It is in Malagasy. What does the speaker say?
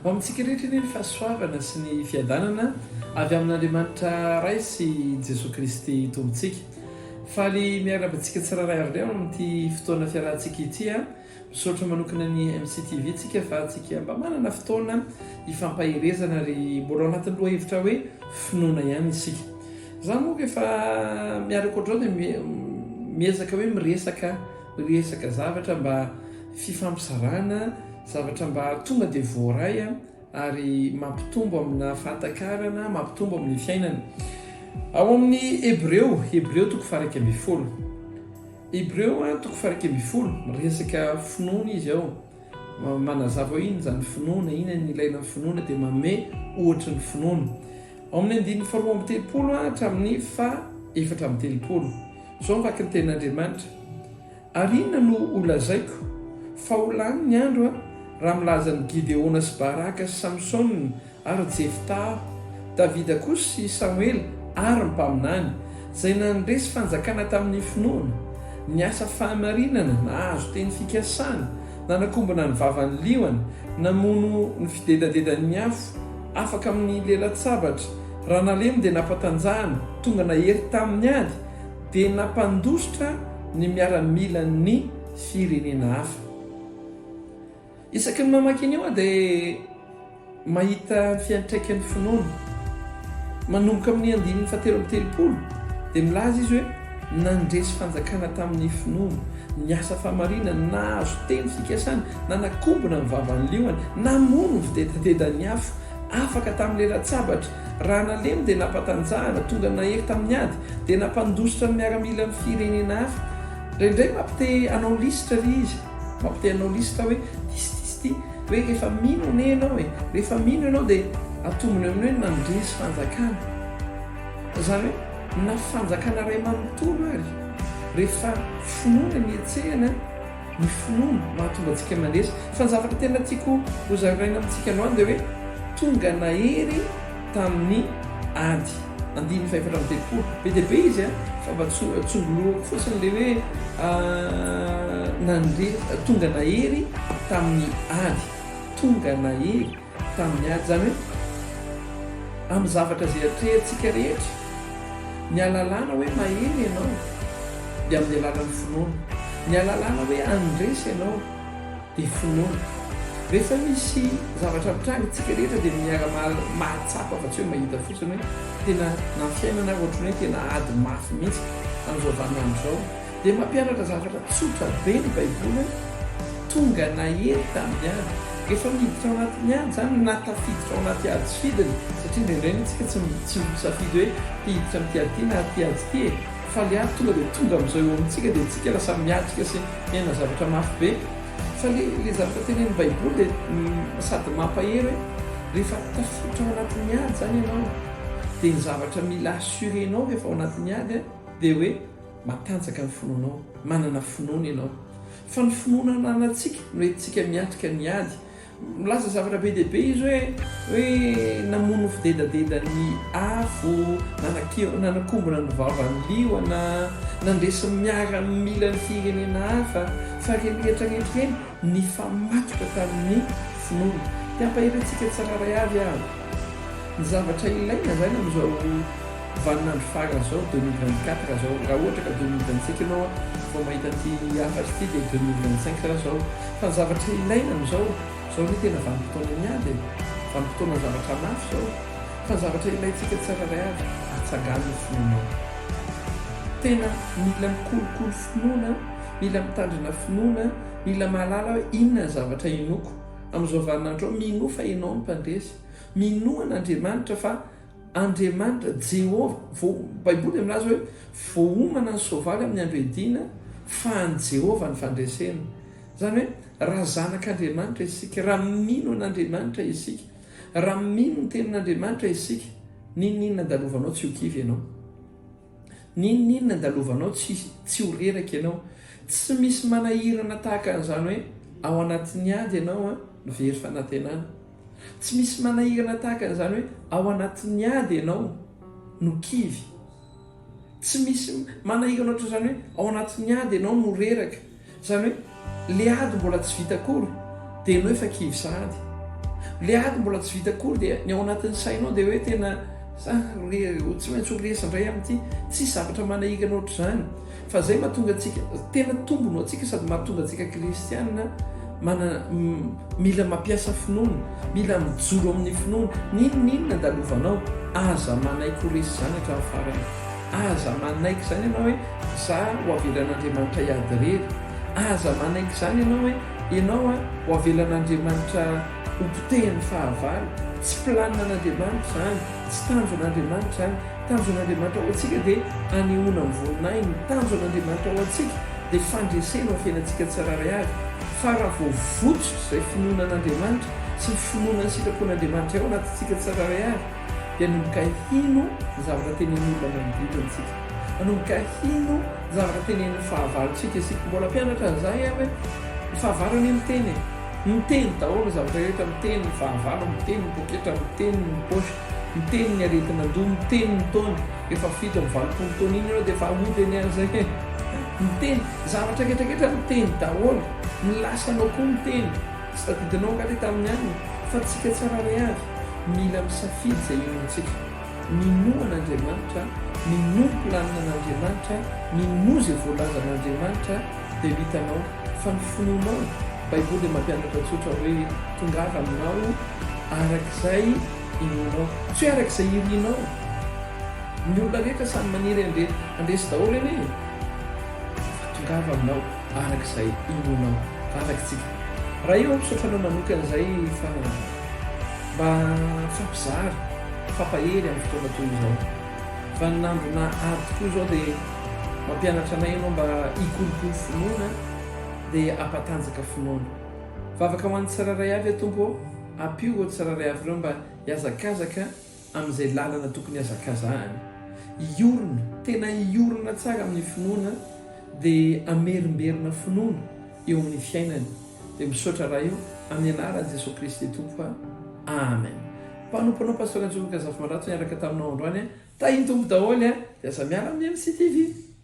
Ho amintsika rehetra anie ny fahasoavana sy ny fiadanana avy amin'Andriamanitra Ray sy Jesoa Kristy Tompontsika. Faly miarahaba antsika tsirairay avy indray ao amin'ity fotoana fiarahantsika ity. Misaotra manokana ny MCTV tsika fa tsika mba manana fotoana hifampaherezana ary mbola ao anatin'ny lohahevitra hoe finoana ihany isika. Za moa rehefa miaraka ohatr'izao dia miezaka hoe miresaka miresaka zavatra mba fifampizarana, zavatra mba tonga dia voaray ary mampitombo amina fahatakarana, mampitombo amin'ny fiainana. Ao amin'ny Hebreo, Hebreo toko faha 11. Hebreo toko faha 11, miresaka finoana izy ao. Manazava hoe inona izany finoana, inona ny ilaina ny finoana, dia manome ohatry ny finoana. Ao amin'ny andininy faha 32 hatramin'ny faha 34. Izao ny vaky ny tenin'Andriamanitra. Ary inona no ho lazaiko? Fa ho lany ny andro aho, raha milaza an'i Gideona sy Baraka sy Samsona ary Jefta aho, Davida kosa sy Samoela ary ny mpaminany, izay nandresy fanjakana tamin'ny finoana, niasa fahamarinana, nahazo teny fikasana, nanakombona ny vavan'ny liona, namono ny fidedadedan'ny afo, afaka amin'ny lelan-tsabatra, raha nalemy dia nampatanjahana, tonga nahery tamin'ny ady, dia nampandositra ny miaramilan'ny firenena hafa. Isaky ny mamaky an'io aho dia mahita ny fiantraikan'ny finoana. Manomboka amin'ny andininy fahatelo amby 30 dia milaza izy hoe nandresy fanjakana tamin'ny finoana, niasa fahamarinana, nahazo teny fikasana, nanakombona ny vavan'ny liona, namono ny fidedadedan'ny afo, afaka tamin'ny lelan-tsabatra, Raha nalemy dia nampatanjahana, tonga nahery tamin'ny ady, dia nampandositra ny miaramilan'ny firenena hafa. Indraindray mampite hanao lisitra ilay izy, mampite hanao lisitra hoe ity sy ity sy ity, hoe rehefa mino anie ianao e, rehefa mino ianao dia atombony eo amin'ny hoe nandresy fanjakana. Izany hoe na fanjakana iray manontolo ary, rehefa finoana ny hetsehana, Ny finoana mahatonga antsika mandresy. Fa ny zavatra tena tiako ho zaraina amintsika androany dia hoe tonga nahery tamin'ny ady. Andininy fahefatra amby 30. Be dia be izy an, fa mba tsongolohako fotsiny ilay hoe nandre, tonga nahery tamin'ny ady. Tonga nahery. tamin'ny ady, izany hoe amin'ny zavatra izay atrehantsika rehetra, ny ahalalana hoe mahery ianao dia amin'ny alalan'ny finoana, ny ahalalana hoe handresy ianao dia finoana. Rehefa misy zavatra mitranga isika rehetra dia miara mahatsapa fa tsy hoe mahita fotsiny hoe tena na ny fiainana ary ohatran'ny hoe tena ady mafy mihitsy amin'izao vaninandro izao. Dia mampianatra zavatra tsotra be ny Baiboly hoe tonga nahery tamin'ny ady. Rehefa miditra ao anatin'ny ady izany na tafiditra ao anaty ady tsy fidiny, satria indraindray anie tsika tsy tsy misafidy hoe te hiditra amin'ity ady ity na ity ady ity e, fa le ady tonga dia tonga amin'izao eo amintsika dia tsika lasa miatrika sy miaina zavatra mafy be. Fa le le zavatra tenenin'ny Baiboly dia sady mampahery hoe rehefa tafiditra ao anatin'ny ady izany ianao dia ny zavatra mila assurer-nao rehefa ao anatin'ny ady dia hoe Matanjaka ny finoanao, manana finoana ianao. Fa ny finoana ananantsika no entintsika miatrika ny ady. Milaza zavatra be dia be izy hoe hoe namono fidedadedan'ny afo, nanakombona ny vavan'ny liona, nandresy ny miaramilan'ny firenena hafa, fa ireny rehetra rehetra ireny nifamatotra tamin'ny finoana. Te hampahery antsika tsirairay avy aho. Ny zavatra ilaina izany amin'izao vaninandro farany izao, 2024 izao, raha ohatra ka 2025 ianao vao mahita ity hafatra ity dia 2025 izao. Fa ny zavatra ilaina amin'izao, izao anie tena vanim-potoanan'ny ady e, vanim-potoanan'ny zavatra mafy izao. Fa ny zavatra ilaintsika tsirairay avy, atsangano ny finoanao. Tena mila mikolokolo finoana, mila mitandrina finoana, mila mahalala hoe inona ny zavatra inoako. Amin'izao vaninandro izao, minoa fa ianao no mpandresy. Minoa an'Andriamanitra fa Andriamanitra, Jehovah, vao, Baiboly dia milaza hoe voaomana ny soavaly amin'ny andro hiadiana fa an'i Jehovah ny fandresena. Izany hoe raha zanak'Andriamanitra isika, raha mino an'Andriamanitra isika, raha mino ny tenin'Andriamanitra isika, n'inon'inona andalovanao tsy ho kivy ianao. N'inon'inona andalovanao tsy tsy ho reraka ianao. Tsy misy manahirana tahaka an'izany hoe ao anatin'ny ady ianao an, no very fanantenana. Tsy misy manahirana tahaka an'izany hoe ao anatin'ny ady ianao no kivy. Tsy misy manahirana ohatran'izany hoe ao anatin'ny ady ianao no reraka. Izany hoe le ady mbola tsy vita akory dia ianao efa kivy sahady. Le ady mbola tsy vita akory dia ny ao anatin'ny sainao dia hoe tena za tsy maintsy ho resy indray amin'ity. Tsisy zavatra manahirana ohatr'izany. Fa zay mahatonga antsika, tena tombony ho antsika sady mahatonga antsika kristiana mana, mila mampiasa finoana, mila mijoro amin'ny finoana. N'inon'inona andalovanao, aza manaiky ho resy izany hatramin'ny farany. Aza manaiky izany ianao hoe za ho avelan'Andriamanitra hiady irery. Aza manaiky izany ianao hoe ianao ho avelan'Andriamanitra ho potehin'ny fahavalo. Tsy planinan'Andriamanitra izany, tsy tanjon'Andriamanitra izany. Tanjon'Andriamanitra ho antsika dia hanehoana ny voninahiny. Ny tanjon'Andriamanitra ho antsika dia fandresena ao fiainantsika tsirairay avy. Fa raha vao votsotra izay finoana an'Andriamanitra sy ny finoana ny sitrapon'Andriamanitra ao anatintsika tsirairay avy dia hanomboka hino ny zavatra tenenin'ny olona manodidina antsika. Hanomboka hino ny zavatra tenenin'ny fahavalontsika isika. Mbola mpianatra an'izay aho hoe ny fahavalo anie miteny e. Miteny daholo ny zavatra rehetra, miteny ny fahavalo, miteny ny poketra, miteny ny paosy. Miteny ny aretin'andoha, miteny ny taona, efa 87 taona iny ianao dia efa hody anie any zay e! Miteny, zavatra retraretra miteny daholo, ny lasanao koa miteny, tsy tadidinao angaha le tamin'ny alina? Fa tsika tsirairay avy mila misafidy izay inoantsika. Minoa an'Andriamanitra, minoa ny planinan'Andriamanitra, minoa izay voalazan'Andriamanitra dia ho hitanao fa ny finoanao, baiboly dia mampianatra tsotra hoe tongava aminao arak'izay inoanao. Tsy hoe araka izay irinao. Ny olona rehetra samy maniry handre handresy daholo anie e! Fa tongava aminao araka izay inoanao. Vavaka tsika. Ray ô, misaotra anao manokana izay fa mba mifampizara, mifampahery amin'ny fotoana toy izao. Vaninandrona ady tokoa izao dia mampianatra anay ianao mba hikolokolo finoana dia hampatanjaka finoana. Vavaka ho an'ny tsirairay avy aho Tompo ô. Ampio ireo tsirairay avy ireo mba hihazakazaka amin'izay lalana tokony hihazakazahany. Hiorina, tena hiorina tsara amin'ny finoana dia hamerimberina finoana eo amin'ny fiainany. Dia misaotra Ray o, amin'ny anaran'i Jesoa Kristy Tompo a. Amen. Mpanomponao Pasteur Antsoroka Zafimandrato niaraka taminao androany a. Tahin'ny Tompo daholo a. Dia aza miala amin'ny MCTV.